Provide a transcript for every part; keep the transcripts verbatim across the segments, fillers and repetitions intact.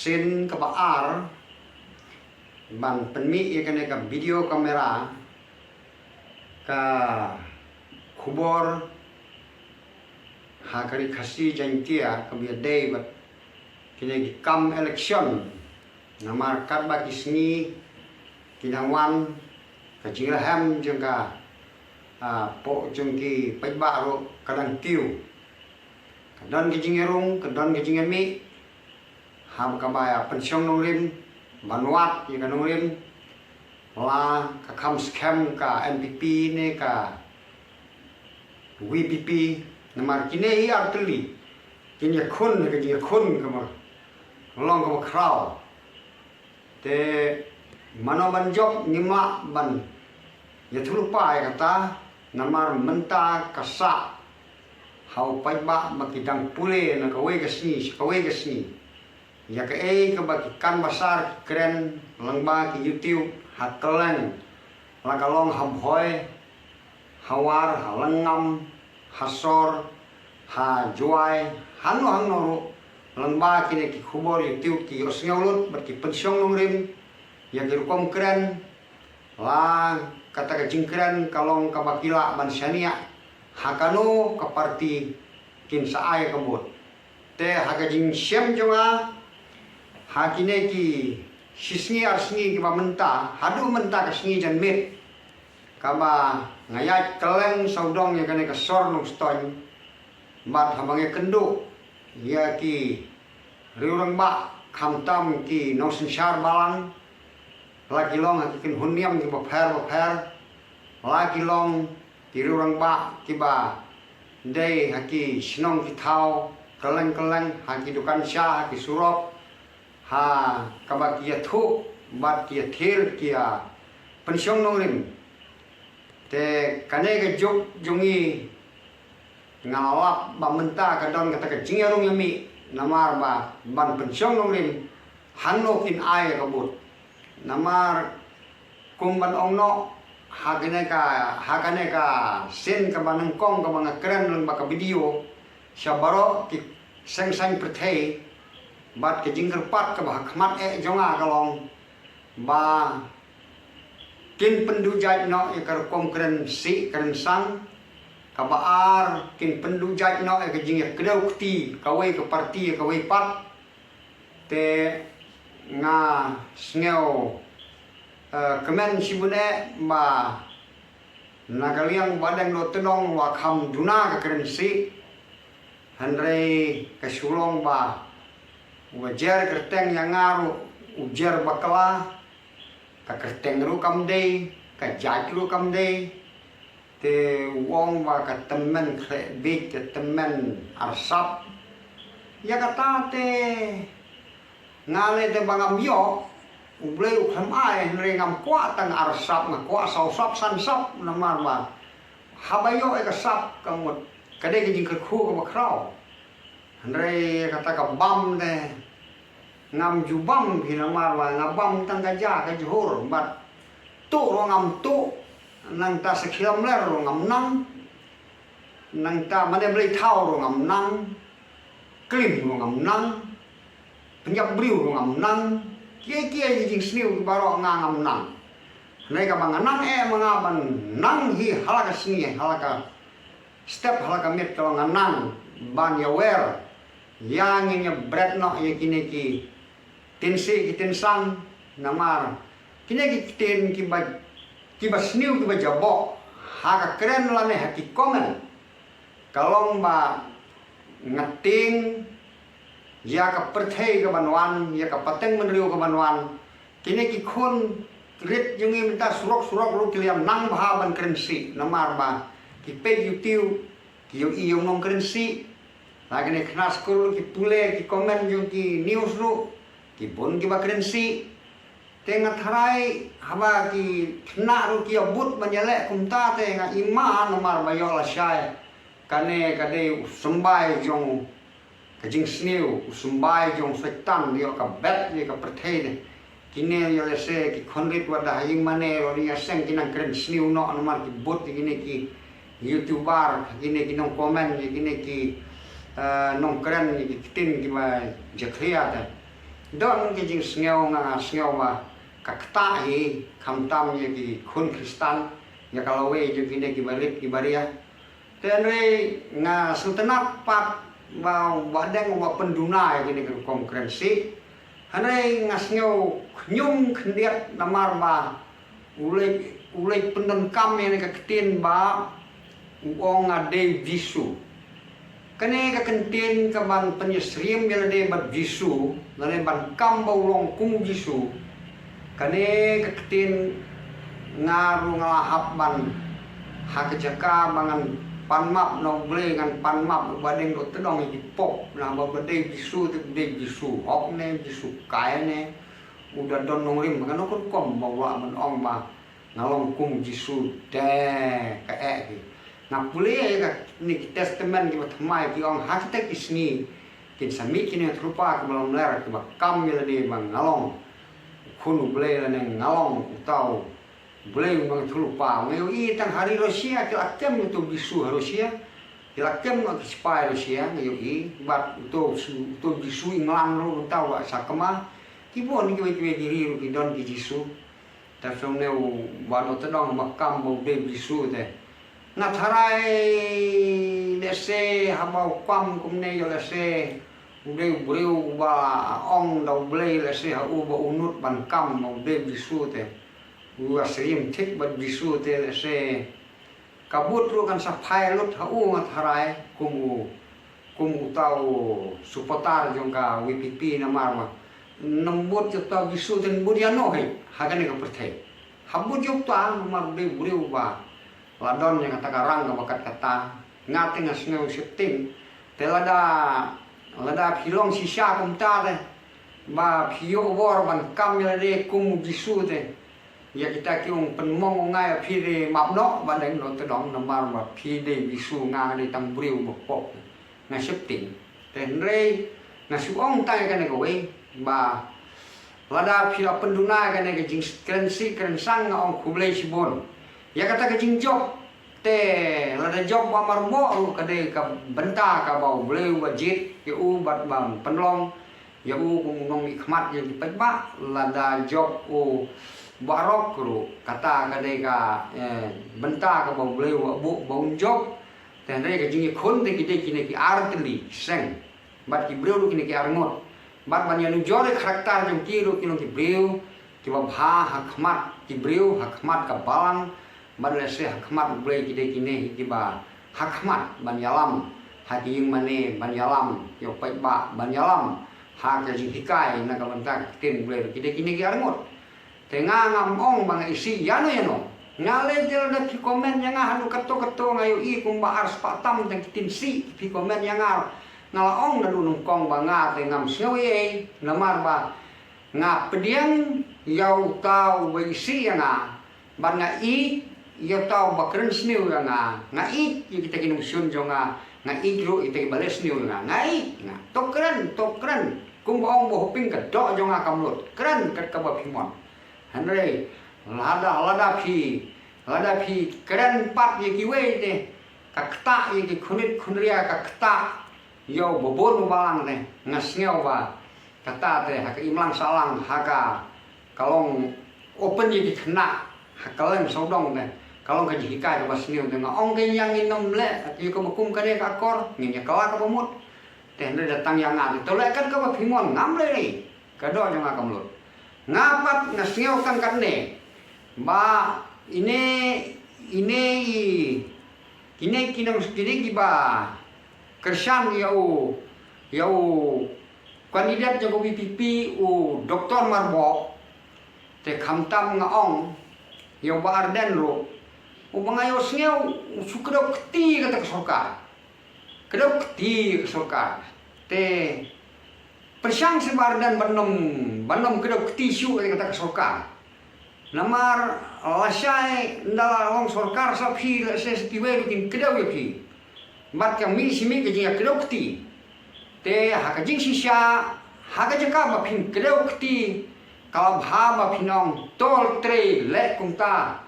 Sien kaba ar, ban pynmih ïa kane ka video camera, ka khubor ha ka Ri Khasi Jaiñtia kaba ïadei bad kine ki kam election. Namar katba ki sngi ki nang wan, ka jingrhem jong ka, ah, pdeng jong ki paidbah ruh ka dang tiew. Ka don ka jingïarung, ka don ka jingïamih, haba ka ba ïa pynshong nongrim, ban wad ïa ka nongrim, la ka kham skhem ka N P P ne ka V P P, namar kine hi ar tylli kin ïakhun, ka jingïakhun kaba long kaba khraw. Te mano ban jop, ngim lah ban ïathuhlypa ïa kata, namar mynta ka sah ha u paidbah ba ki dang pule na kawei ka sngi sha kawei ka sngi ïa kaei kaba ki canvasser ki kren lyngba ki YouTube ha kylleng, la ka long ha Bhoi, ha War, ha Lyngngam, ha Sor, ha Jowai, hangno hangno ruh, lyngba kine ki khubor YouTube ki ïohsngew lut bad ki pynshong nongrim ïa ki rukom kren, la kata ka jingkren ka long kaba ki lah ban shaniah ha kano ka party kin sa ai ka vote. Te ha ka jingshem jong nga, ha kine ki shisngi ar sngi kiba mynta, haduh mynta ka sngi janmiet, kaba nga ïaid kylleng sawdong ïa kane ka sor Nongstoiñ, bad haba nga ïakynduh ïa ki riew rangbah, khamtam ki nongsynshar balang, la ki long ha ki kynhun niam kiba pher bapher, la ki long ki riew rangbah kiba dei ha ki shnong ki thaw kylleng kylleng, ha ki dukan sha, ha ki surok, ha kaba ki ïathuh bad ki ïathir, ki ïa pynshong nongrim. Te kane ka juk jong ngi, nga lap ba mynta ka don kata ka jingïarung ïamih, namar ba ban pynshong nongrim hangno kin ai ka vote. Namar kum ban ong noh, ha kane ka, ha kane ka sien kaba nyngkong kaba nga kren lyngba ka video sha baroh ki seng saiñ pyrthei, bad ka jingkyrpad kaba ha khmat eh jong nga ka long ba kin pynduh jait noh ïa ka rukom kren sih kren sang. Kaba ar, kin pynduh jait noh ïa ka jingïakdew kti kawei ka party ïa kawei pat. Te nga sngew, eh, kmen shibun eh ba na ka liang ba dang doh tnong wa kham duna ka kren sih. Hynrei ka shu long ba uba jer kyrteng ïa nga ruh u jer bakla, ka kyrteng ruh kam dei, ka jait ruh kam dei. Te u ong ba ka tymmen khleh bieit, ka tymmen arsap. Ïa kata te nga leh te ba ngam ïoh, U Blei u khlem ai, hynrei ngam kwah tang arsap, nga kwah saw sap san sap, namar ba haba ïoh ïa ka sap ka mut ka dei ka jingkyrkhu kaba khraw. Hynrei kata ka bam te ngam ju bam phi, namar ba nga bam tang ka ja ka jhur, bad tuh ruh ngam tuh, nangta sa khlam ler ruh ngam nang, nangta mane blei thaw ruh ngam nang, klim ruh ngam nang, pynïap briew ruh ngam nang, kiei kiei ki jingsniew ki baroh nga ngam nang. Hynrei kaba nga nang eh ma nga ban nang hi ha la ka sngi, ha la ka step, ha la ka miet, kaba nga nang ban ïawer ïa, ngin ïa bret noh ïa kine ki ktien sih ki ktien sang, namar kine ki ktien kiba, kiba sniew kiba jaboh ha ka kren lane ha ki comment, ka long ba nga tieng ïa ka pyrthei kaban wan, ïa ka pateng bynriew kaban wan. Kine ki khun rit jong ngi mynta surok surok ruh ki la nang bha ban kren sih, namar ba ki peit YouTube, ki ïohi ïa u nongkren sih. La kine khynnah skul ki pule ki comment jong ki news ruh, ki bun kiba kren sih. Te nga tharai haba ki khynnah ruh ki ïa bud ban ïaleh kumta, te nga iman namar ba ïoh lashai kane ka dei u symbai jong ka jingsniew, u symbai jong Soitan, ïoh ka bet ïa ka pyrthei ne. Kine ïoh lehse ki khun rit wat da ha ïing mane, wat ïa seng ki nang kren sniew noh namar ki bud ïa kine ki YouTuber, kine ki nong comment, kine ki, eh, nong kren, ki ktien kiba jakhlia te. Don ki jingsngew, nga sngew ba ka ktah hi, khamtam ïa ki khun Khristan, ïa ka lawei jong kine ki barit ki baria. Te hynrei nga sngewtynnat pat ba, ba dang ba pynduna ïa kine ki rukom kren sih. Hynrei nga sngew khñium khyndiat namar ba u leit, u leit pyndonkam ïa kane ka ktien ba u ong nga dei Jisu. Kane ka ktien ka ban pynïasyriem ïa lade bad Jisu, lane ban kam ba u long kum u Jisu. Kane ka ktien nga ruh nga la hap ban ha ka jaka ba ngan pan map na U Blei, ngan pan map ba dang doh tdong ïa ki pop, na ba ba dei Jisu te dei Jisu hok ne Jisu kai ne. U da don nongrim, kano ka rukom ba u lah ban ong ba nga long kum Jisu te ka eh ki. Nga pule ïa kane ki testament kiba thymmai ki ong ha kita ki sngi kin sa mih kine ki thulpa kiba lamler kiba kam ïa lade ba nga long u khun U Blei lane nga long uta U Blei uba nga thulpa. Nga ïohi tang ha ri Russia ki la kem uto u Jisu ha Russia. Ki la kem ki sipai Russia nga ïohi, bad uto u Jisu England ruh uta u la sakma. Ki bun kiwei kiwei ki ri ruh ki don ki Jisu. Te song ne u ba doh tdong ba kam ba u dei Jisu te. Nga tharai lehse haba u kam kumne ïoh lehse u dei u briew uba ong da U Blei lehse ha u ba u nud ban kam ba u dei Jisu te. U ïasyriem thik bad Jisu te lehse ka vote ruh kan sa phai lut ha u nga tharai kum u, kum uta u supporter jong ka V P P namar ba nym vote ïa uta u Jisu te nym vote ïano hi ha kane ka pyrthei. Hap vote ïa uta namar u dei u briew uba la don ïa kata ka rang kaba kat kata. Nga te nga sngew sheptieng. Te lada, lada phi long shisha kumta te ba phi ïoh bor ban kam ïa lade kum u Jisu te. Ïa kita ki ong pynmong ong nga ïa phi te map noh ba dang doh tdong namar ba phi dei Jisu, nga dei tang briew ba pop. Nga sheptieng. Te hynrei nga shu ong tang ïa kane kawei ba lada phi la pynduna ïa kane ka jingkren sih kren sang nga ong khublei shibun. Ïa kata ka jingjop te lada jop ba marboh ruh ka dei ka bynta kaba U Blei uba jied ïa u bad ba pynlong ïa u kum u nongmihkhmat ïa ki paidbah. Lada jop u baroh ruh kata ka dei ka, eh, bynta kaba U Blei uba buh ba un jop. Te hynrei ka jingïakhun te ki dei kine ki ar tylli seng bad ki briew ruh kine ki ar ngut. Bad ban ïanujor ïa ka character jong ki ruh ki long ki briew kiba bha ha khmat ki briew, ha khmat ka balang, bad lehse ha khmat U Blei ki dei kine kiba ha khmat ban ïalam ha ki ïingmane, ban ïalam ïa u paidbah, ban ïalam ha ka jinghikai na ka bynta ka ktien U Blei ruh ki dei kine ki ar ngut. Te nga ngam ong ba nga isih ïano ïano. Nga leh jel da phi comment ïa nga haduh kato kato nga ïohi kumba ar spah tam tang ki tin sih phi comment ïa nga. Nga la ong naduh nyngkong ba nga te ngam sngew ei ei namar ba nga pdiang ïa uta uba isih ïa nga. Bad nga ïeit ïa uta uba kren sniew ïa nga. Nga ïeit ïa kita ki nongshun jong nga. Nga ïeit ruh ïa kita kiba leh sniew ïa nga. Nga ïeit nga. To kren, to kren. Kumba ong ba hoping ka doh jong nga kam lut. Kren kat kaba phi mon. Hynrei lada, lada phi, lada phi kren pat ïa kiwei te, ka ktah ïa ki khunit khunria, ka ktah ïa u babun u balang te, nga sngew ba kata te ha ka imlang sahlang ha ka, ka long open ïa ki khynnah ha ka leng sawdong te, ka long ka jinghikai kaba sniew te. Nga ong ka ïa ngin nym leh ïa kaba kum kane ka akor, ngin ïa kylla kaba mut. Te hynrei da tang ïa nga te, to leh kat kaba phi mon, ngam leh ei. Ka doh jong nga kam lut. Nga pat nga sngew tang katne ba ine, ine i, kine ki nong, kine kiba kyrshan ïa u, ïa u candidate jong ka V P P, u Doktor Marbok. Te khamtam nga ong ïa u Bah Ardent ruh, uba nga ïohsngew u shu kdew kti kata ka sorkar. Kdew kti ka sorkar. Te pyrshang seh Bah Ardent ban nym, ban nym kdew kti shuh ïa kata ka sorkar. Namar lashai ynda la long sorkar sha phi, lashai sa kiwei ruh kin kdew ïa phi. Bad ka mih shi mih ka jingïakdew kti. Te ha ka jingshisha, ha ka jaka ba phin kdew kti, ka la bha ba phin ong to trei leh kumta.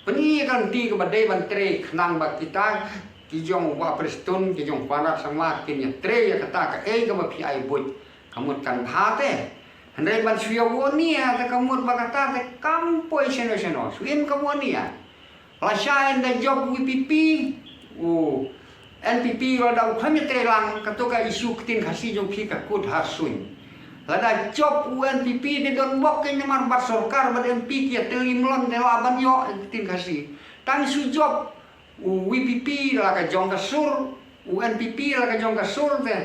Pyni ïa ka lynti kaba dei ban trei khnang ba kita ki jong u Bah Prestone, ki jong u Conrad Sangma kin ïatrei ïa kata kaei kaba phi ai buit. Ka mut kan bha te. Hynrei ban shu ïa wan ïa te ka mut ba kata te kam poi shano shano. Shu im ka wan ïa. Lashai ynda jop VPP, u NPP lada u khlem ïatrei lang, kato ka issue ktien Khasi jong phi ka kut ha suiñ. Lada jop u NPP te don bok kein namar bad sorkar bad MP ki ïatylli mlien te lah ban ïoh ktien Khasi. Tang shu jop u VPP la ka jong ka sur, u NPP la ka jong ka sur te,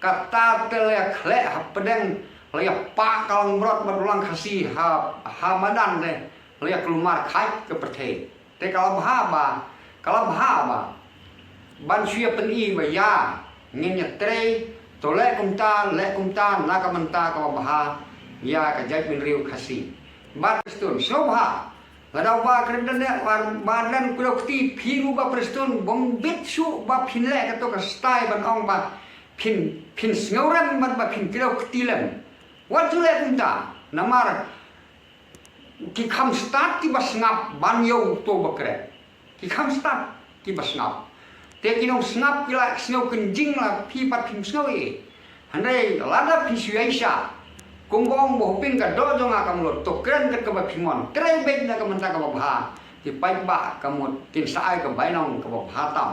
kata te la ïa khleh hapdeng, la ïa pah ka langbrot bad u lang Khasi ha, ha madan te, la ïa kulmar kheit ka pyrthei. Te ka la bha ba, ka la bha ba ban shu ïa pyni ba ïa ngin ïatrei, to leh kumta, leh kumta na ka bynta kaba bha ïa ka jaitbynriew Khasi. Bad Prestone, sngewbha, lada ba kren da ne, ba len kdew kti, phi ruh ba Prestone, bym bit shuh ba phin leh kato ka style ban ong ba phin, phin sngewrem bad ba phin kdew kti lem. Wat ju leh kumta, namar ki kham stad kiba sngap ban ïa uto ba kren. Ki kham stad kiba sngap. Te ki nongsngap ki la sngew kynjing la phi pat phim sngew ei. Hynrei lada phi shu ïaishah, kumba ong ba hapdeng ka doh jong nga kam lut, to kren kat kaba phi mon. Trei beit na ka bynta kaba bha. Ki paidbah ka mut kin sa ai ka bainong kaba bha tam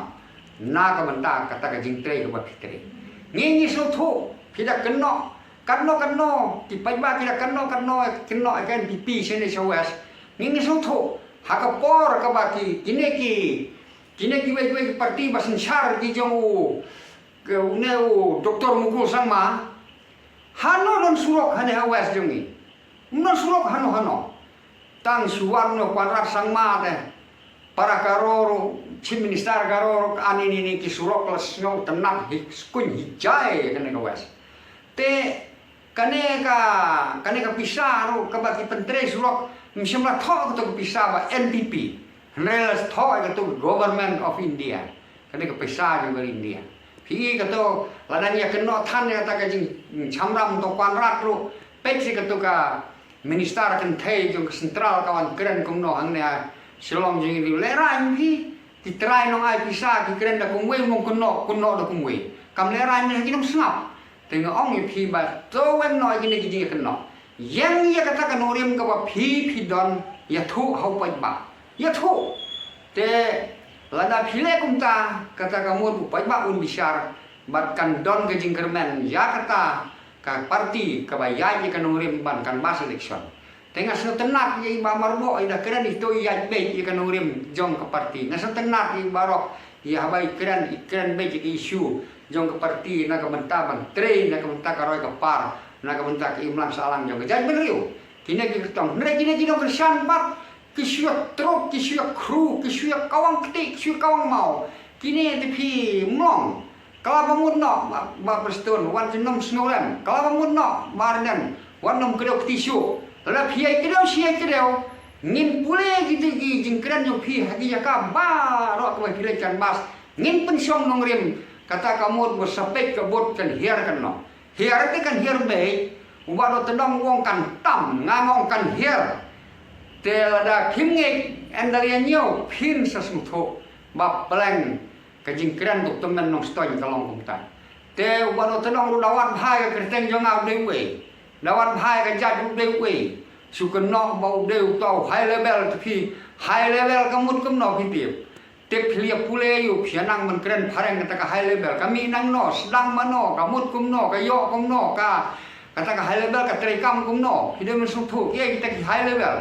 na ka bynta kata ka jingtrei kaba phi trei. Ngi ngi sngewthuh, phi da kynnoh, katno katno ki paidbah ki da kynnoh katno, kynnoh ïa ka NPP shane sha West. Ngi ngi sngewthuh, ha ka por kaba ki, kine ki, kine kiwei kiwei ki parti ba synshar ki jong u, ke une u Doctor Mukul Sangma, hano don surok hane ha West jong ngi. Ym don surok hano hano. Tang shu wan u Conrad Sangma te, para Garo ruh, Chief Minister Garo ruh, ani ni ni ki surok la sngewtynnat hi, skuñ hi jai kane ka West. Te kane ka, kane ka pisa ruh kaba ki pyntrei surok, ym shym la thoh kato ka pisa ba NPP. Hynrei la thoh ïa kato ka Government of India. Kane ka pisa jong ka India. Phi i kato, lada ngi ïa kynnoh than ïa kata ka jingshemphang to Conrad ruh, peit shi kato ka Minister kynthei jong ka Central ka wan kren kumno hangne ha Shillong jong ngi, lehraiñ phi, ki trai nong ai pisa ki kren da kumwei, mong kynnoh, kynnoh da kumwei. Kam lehraiñ ne ki nongsngap. Te nga ong ïa phi ba to weng noh ïa kine ki jingïakynnoh. Ïeng ïa kata ka nongrim kaba phi phi don, ïathuh ha u paidbah. Ïathuh. Te lada phi leh kumta, kata ka mut u paidbah un bishar bad kan don ka jingkyrmen ïa kata ka parti kaba ïaid ïa ka nongrim ban canvass election. Te nga sngewtynnat ïa i Bah Marbok, i da kren ito i ïaid beit ïa ka nongrim jong ka parti. Nga sngewtynnat ïa i Bah Rok, ïa haba i kren, i kren beit ïa ka issue jong ka parti na ka bynta ban trei, na ka bynta ka roi ka par, na ka bynta ka imlang sahlang jong ka jaitbynriew. Kine ki kyrtong, hynrei kine ki nongkyrshan pat, ki shu ïa trok, ki shu ïa khru, ki shu ïa kawang kti, ki shu ïa kawang maw. Kine te phi mlong. Ka la ba mut noh, Bah, Bah Prestone, wat ju nym sngewrem. Ka la ba mut noh, Bah Ardent, wat nym kdew kti shuh. Lada phi ïai kdew shi ïai kdew, ngin pule kito ki jingkren jong phi ha ki jaka baroh kaba phi leit canvass. Ngin pynshong nongrim, kata ka mut ba sa peit ka vote kan hiar kan noh. Hiar te kan hiar beit, u Bah Dohtdong u ong kan tam, nga nga ong kan hiar. Te lada phim ngeit, ynda ïa ñiew, phin sa sngewthuh ba pleng ka jingkren dok tymmen Nongstoiñ ka long kumta. Te u Bah Dohtdong ruh da wad bha ïa ka kyrteng jong nga u dei uwei. Da wad bha ïa ka jait u dei uwei. Shu kynnoh ba u dei uta u high level te phi. High level ka mut kumno phi tip. Te phi ïa pule ïa u phi ïa nang ban kren phareng kata ka high level. Ka mih nangno, sdang mano, ka mut kumno, ka ïoh kumno, ka, kata ka high level ka treikam kumno. Phi dei ban sngewthuh, kiei kita ki high level.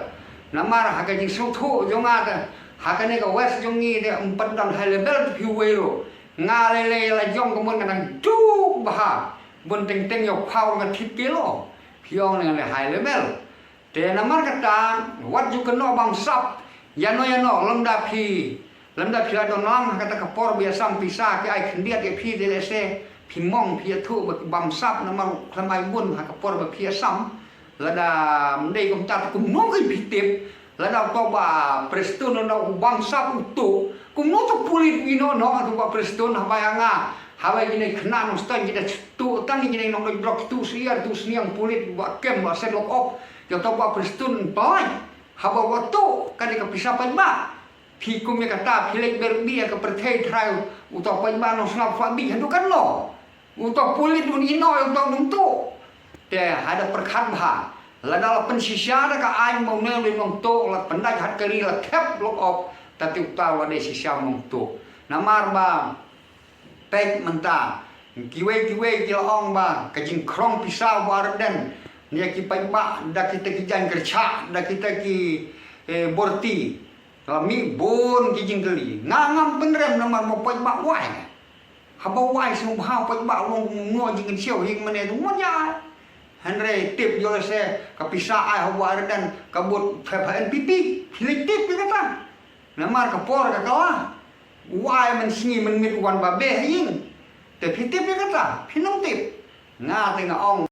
Namar ha ka jingsngewthuh jong nga te, ha kane ka West jong ngi te ym pat don high level te phi uwei ruh. Nga lei lei la jong ka mon ka nang duk bha. Bun teng teng ïa u phaw nga thit kilo. Phi ong ne nga lei high level. Te namar kata, wat ju kynnoh bamsap. Ïano ïano, lymda phi, lymda phi la don lang ha kata ka por ba ïasam pisa ki ai khyndiat ïa phi te lehse phi mong phi ïathuh ba ki bamsap namar khlem ai bun ha ka por ba phi ïasam. Lada ym dei kumta te kumno kein phi tip. Lada uto u Bah Prestone, lada u bamsap uto, kumno uto u pulit u ïehnoh noh ïa uto u Bah Prestone, haba ïa nga, haba ïa kine khynnah Nongstoiñ ki da tuh tang ïa kine nongdoit drok, tuh syiar, tuh sniang, pulit, u Bah Kem, u Bah Sedlok Op, ïa uto u Bah Prestone pynlait. Haba uto ka dei ka pisa paidbah. Phi kum ïa kata, phi leit ber bih ïa ka pyrthei trai, uto u paidbah Nongsngap Fahbih haduh katno. Uto u pulit un ïehnoh ïa uto u nongtuh. Te hada pyrkhat bha. Lada la pynshisha da ka aiñ ba une u dei nongtuh, la pyndait hat ka ri, la thep lok op, ta te uta u la dei shisha nongtuh. Namar ba peit mynta kiwei kiwei ki la ong ba ka jingkhrong pisa u Bah Ardent ne ki paidbah da kita ki jaiñ kyrshah, da kita ki, eh, borti. La mih bun ki jingkylli. Nga ngam pynrem namar ba paidbah wai. Haba wai sngewbha paidbah long kumno jingkynshew hi mynne tu mon ïa. Hynrei tip ïoh se ka pisa ai ha u Bah Ardent ka bud pep ha N P P. Phi leit tip ïa kata. Namar ka por ka kala. Wai mynsngi mynmiet wan ba beh ha ïing. Te phi tip ïa kata, phi nang tip. Nga te nga ong